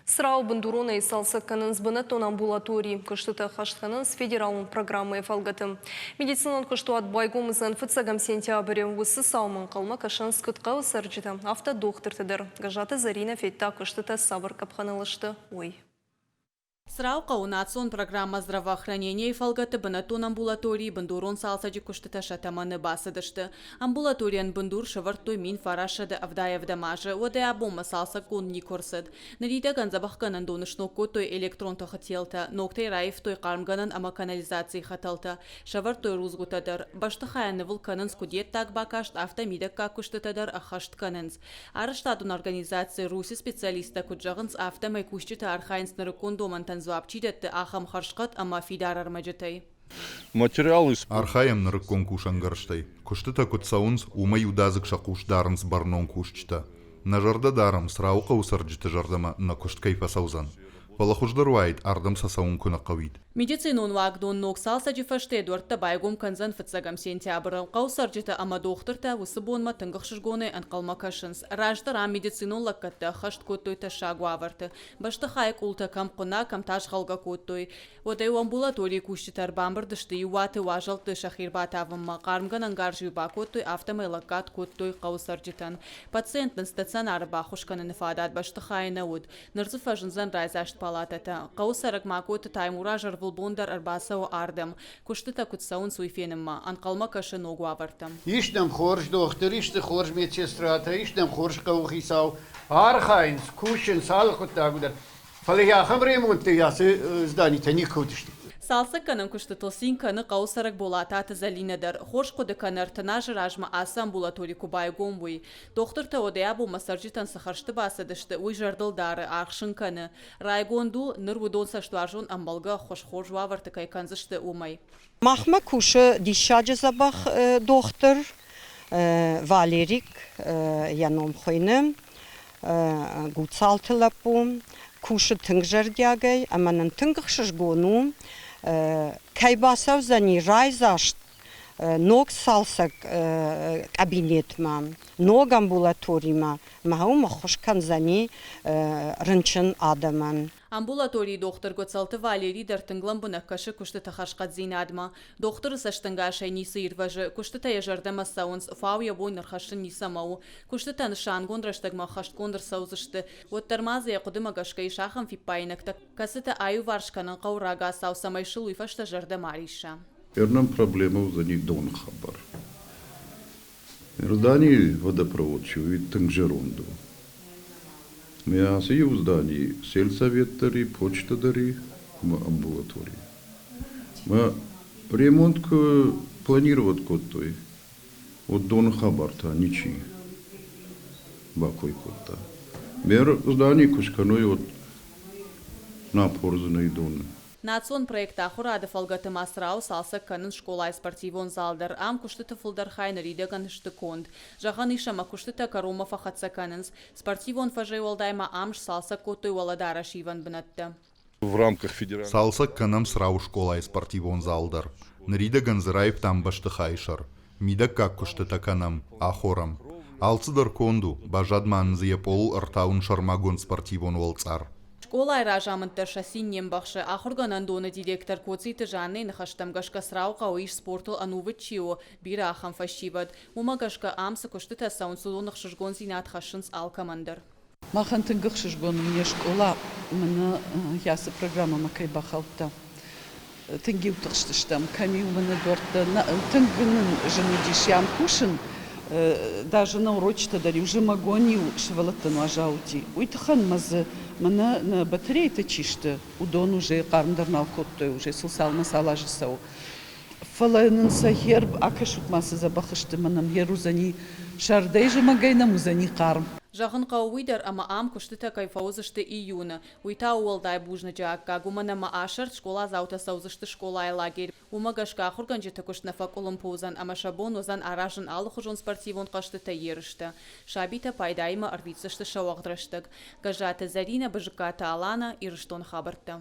Црауы бындуронӕй цалцӕг кӕнынц бынӕттон амбулатори. Куыстытӕ ӕххӕст кӕнынц федералон программӕйы фӕлгӕты. Медицинон куыстуат байгом уыдзӕн фыццӕгӕм сентябры. Уыцы цаумӕ ӕнхъӕлмӕ кӕсынц куыд хъӕуы цӕрджытӕ, афтӕ дохтыртӕ дӕр. Гӕззаты Зӕринӕ федта, куыстытӕ цавӕр къӕпхӕныл сты, уый. Црауы хъӕуы национ программӕ «Здравоохранение»-йы фӕлгӕты бынӕттон амбулаторийы бындурон цалцӕджы куыстытӕ сӕ тӕмӕны бацыдысты. Амбулаторийӕн бындур сӕвӕрдтой 1987 азы, уӕдӕй абонмӕ цалцӕггонд никуы ӕрцыд. Ныридӕгӕн дзӕбӕхгӕнӕндоны сног кодтой электрон тыхы телтӕ, ногтӕй раивтой хъармгӕнӕн ӕмӕ канализацийы хӕтӕлтӕ, сӕвӕрдтой рудзгуытӕ дӕр. Бӕстыхайӕн нывыл кӕнынц куыд йе ддаг бакаст, афтӕ мидӕггаг куыстытӕ дӕр ӕххӕст кӕнынц. Арӕзтадон организаци «Русь»-ы специалисттӕ куыд зӕгъынц, афтӕмӕй кусджытӕ архайынц нырыккон домӕнтӕн дзуапп чи дӕтты, ахӕм хӕрзхъӕд ӕмӕ фидар ӕрмӕджытӕй. Материал Архайӕм нырыккон кусӕнгӕрзтӕй. Куыстытӕ куыд цӕуынц, уымӕ иудадзыг сӕ хъус дарынц бӕрнон кусджытӕ. Нӕ зӕрдӕ дарӕм, Црауы хъӕуы цӕрджыты зӕрдӕмӕ нӕ куыст кӕй фӕцӕудзӕн. Фӕлӕ хуыздӕр уаид, ардӕм сӕ цӕуын куы нӕ хъӕуид. Медицинон уагдон ног цалцӕджы фӕстӕ дуӕрттӕ байгом кӕндзӕн фыццӕгӕм сентябры. Хъӕуы цӕрджытӕ ӕмӕ дохтыртӕ уыцы бонмӕ тынг ӕхсызгонӕй ӕнхъӕлмӕ кӕсынц. Раздӕр ам медицинон лӕггӕдтӕ ӕххӕст кодтой тӕссаг уавӕрты. Бӕстыхайы къултӕ кӕм хъуына, кӕм та згъӕлгӕ кодтой. Уӕдӕ-иу амбулаторийы кусджытӕ ӕрбамбырд сты иу уаты уазӕлтты сӕхи ӕрбатавынмӕ, хъармгӕнӕн гарз-иу бакодтой, афтӕмӕй лӕггад кодтой хъӕуы цӕрджытӕн. Пациенттӕн стационары баххуыс кӕныны фадат бӕстыхайы нӕ уыд. Ныр дзы фӕзындзӕн райдзаст палатӕтӕ. Хъӕуы цӕрӕг Макоты Таймураз ӕрвылбон дӕр ӕрбацӕуы ардӕм, куыстытӕ куыд цӕуынц, уый фенынмӕ. Ӕнхъӕлмӕ кӕсы ног уавӕртӕм. Ис нӕм хорз дохтыр, ис дзы хорз медсестратӕ, ис нӕм хорз хъӕуыхицау. Архайынц, кусынц алы хъуыддагыл дӕр. Фӕлӕ ахӕм ремонтты ацы зданитӕ никуы уыдысты. Цалцӕггӕнӕн куыстытыл цин кӕны хъӕуы цӕрӕг Болататы Зӕлинӕ дӕр. Хорз хъуыды кӕны, 30 азы размӕ ацы амбулатори куы байгом, уый. Дохтыртӕ уӕдӕй абонмӕ цӕрджытӕн цы хӕрзты бацыдысты, уый зӕрдыл дары, аргъ сын кӕны. Райгонд у, ныр уыдон цӕстуарзон ӕмбӕлгӕ ӕххуыс хорз уавӕрты кӕй кӕндзысты, уымӕй. Махмӕ кусы диссаджы дзӕбӕх дохтыр Валерик, йӕ ном хуыйны. Гуцалты лӕппу кусы тынг зӕрдиагӕй ӕмӕ нын тынг ӕхсызгон у, кӕй бацӕудзӕни райдзаст ног цалцӕг кабинетмӕ, ног амбулаторимӕ ӕмӕ уым ӕххуыс кӕндзӕни рынчын адӕмӕн. Амбулаторийы дохтыр Гуӕцӕлты Валери дӕр тынг лӕмбынӕг кӕсы куыстыты хӕрзхъӕддзинадмӕ. Дохтыры цӕстӕнгасӕй ницы ирвӕзы, куыстытӕ йӕ зӕрдӕмӕ цӕуынц, фау йӕ бон ӕрхӕссын ницӕмӕ у. Куыстытӕ нысангонд рӕстӕгмӕ ӕххӕстгонд ӕрцӕудзысты, уӕддӕр ма дзы йӕ хъуыдымӕ гӕсгӕ ис ахӕм фиппаинӕгтӕ, кӕцытӕ аиуварс кӕнын хъӕуы рагацау, цӕмӕй сыл уый фӕстӕ зӕрдӕ ма рисса. Нӕм проблемӕ уыдзӕни доны хабар. Иорданийы водопровод чи у, тынг зӕронд у. Мӕ ацы иу зданийы сельсовет дӕр и, почта дӕр и ӕмӕ амбулатори. Мӕ ремонт куы планировать кодтой, уӕд доны хабар та ничи бакой кодта. Мӕ здани куы скӕной, уӕд напор дзы нӕй доны. Национ проект Ахуырады фӕлгӕты ма Црауы цалцӕг кӕнынц скъолайы спортивон зал дӕр. Ам куыстыты фылдӕр хай ныридӕгӕн сты конд. Зӕгъӕн ис, ӕмӕ куыстытӕ кӕронмӕ фӕхӕццӕ кӕнынц. Спортивон фӕзӕй уӕлдай ма ам сцалцӕг кодтой уӕлӕдарӕс ивӕн бынӕттӕ. В рамках федерального Цалцӕг кӕнӕм Црауы скъолайы спортивон зал дӕр. Ныридӕгӕн дзы раивтам бӕстыхайы сӕр. Мидӕггаг куыстытӕ кӕнӕм, ахорӕм. Алцыдӕр конд у, баззад ма нын дзы йӕ пъолыл ӕртауын сӕрмагонд спортивон уӕлцъар. Скъолайы разамынд дӕр сӕ цин не мбӕхсы. Ахуыргӕнӕндоны директор Коциты Жаннӕйы ныхӕстӕм гӕсгӕ Црауы хъӕуы ис спортыл ӕнувыд чи у, бирӕ ахӕм фӕсивӕд. Уымӕ гӕсгӕ ам цы куыстытӕ цӕуынц, уыдон ӕхсызгондзинад хӕссынц алкӕмӕн дӕр. Махӕн тынг ӕхсызгон у, не скъола мӕнӕ ацы программӕмӕ кӕй бахаудта. Тынг-иу тыхстыстӕм, кӕм-иу мӕнӕ дуӕрттӕ, тынг нын зын уыдис ам кусын, даже на урочытӕ дӕр-иу зымӕгон-иу сывӕллӕттӕн уазал уыди. Уый тыххӕн мӕ дзы мӕнӕ нӕ батарейтӕ чи сты, уыдон уже хъарм дӕр нал кодтой, уже сыл цалмӕ цал азы цӕуы. Фӕлӕ нын сӕ херб акӕсут ма цы дзӕбӕх сты, мӕнӕ хер уыдзӕни сӕрдӕй зымӕгӕй нӕм уыдзӕни хъарм. Зӕгъын хъӕуы уый дӕр, ӕмӕ ам куыстытӕ кӕй фӕуыдзысты июны. Уый та у уӕлдай бузныджы аккаг, уымӕн ӕмӕ асӕрд скъоладзаутӕ цӕудзысты скъолайы лагерь. Уымӕ гӕсгӕ ахуыргӕнджыты куыст нӕ фӕкъуылымпы уыдзӕн ӕмӕ сӕ бон уыдзӕн аразын алыхуызон спортивон хъӕзтытӕ, ерыстӕ. Сабитӕ пайдаимӕ ӕрвитдзысты сӕ уӕгъд рӕстӕг. Гӕззаты Зӕринӕ, Бызыккаты Алана, Ирыстоны хабӕрттӕ.